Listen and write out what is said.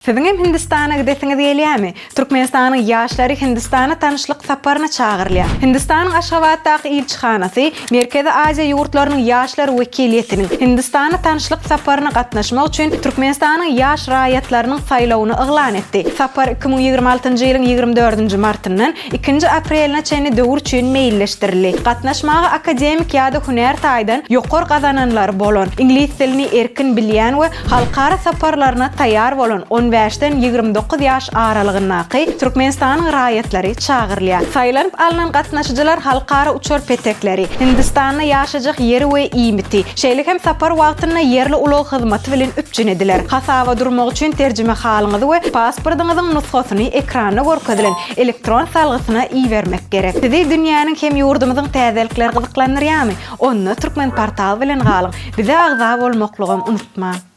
Siziň hem Hindistana gidesiňiz gelýärmi? Türkmenistanyň ýaşlary Hindistana tanyşlyk saparyna çagyrylýar. Hindistanyň Aşgabatdaky ilçihanasy Merkezi Aziýa ýurtlarynyň ýaşlar wekiliýetiniň Hindistana tanyşlyk saparyna gatnaşmak üçin Türkmenistanyň ýaş raýatlarynyň saýlawyny yglan etdi. Sapar 2026-njy ýylyň 24-nji martyndan ikinji apreline çenli döwür üçin meýilleşdirildi. Gatnaşmaga akademik ýa-da hünär taýdan ýokary gazananlary bolan, iňlis dilini erkin bilýän we halkara saparlaryna taýýar bolan on bäşden 29 ýaş aralygyndaky Türkmenistanyň raýatlary çagyrylýar. Saýlanyp alnan gatnaşyjylar halkara uçar petekleri, Hindistanda ýaşajak ýeri we iýmiti, şeýle hem sapar wagtynda ýerli ulag hyzmaty bilen üpjün ediler. Hasaba durmak üçin terjimehalyňyzy we pasportyňyzyň nusgasyny ekranda görkezilen elektron salgysyna ibermek gerek. Sizi dünýäniň hem ýurdumyzyň täzelikleri gyzyklandyrýarmy? Onda Turkmenportal bilen galyň! Bize agza bolmaklygam unutmaň!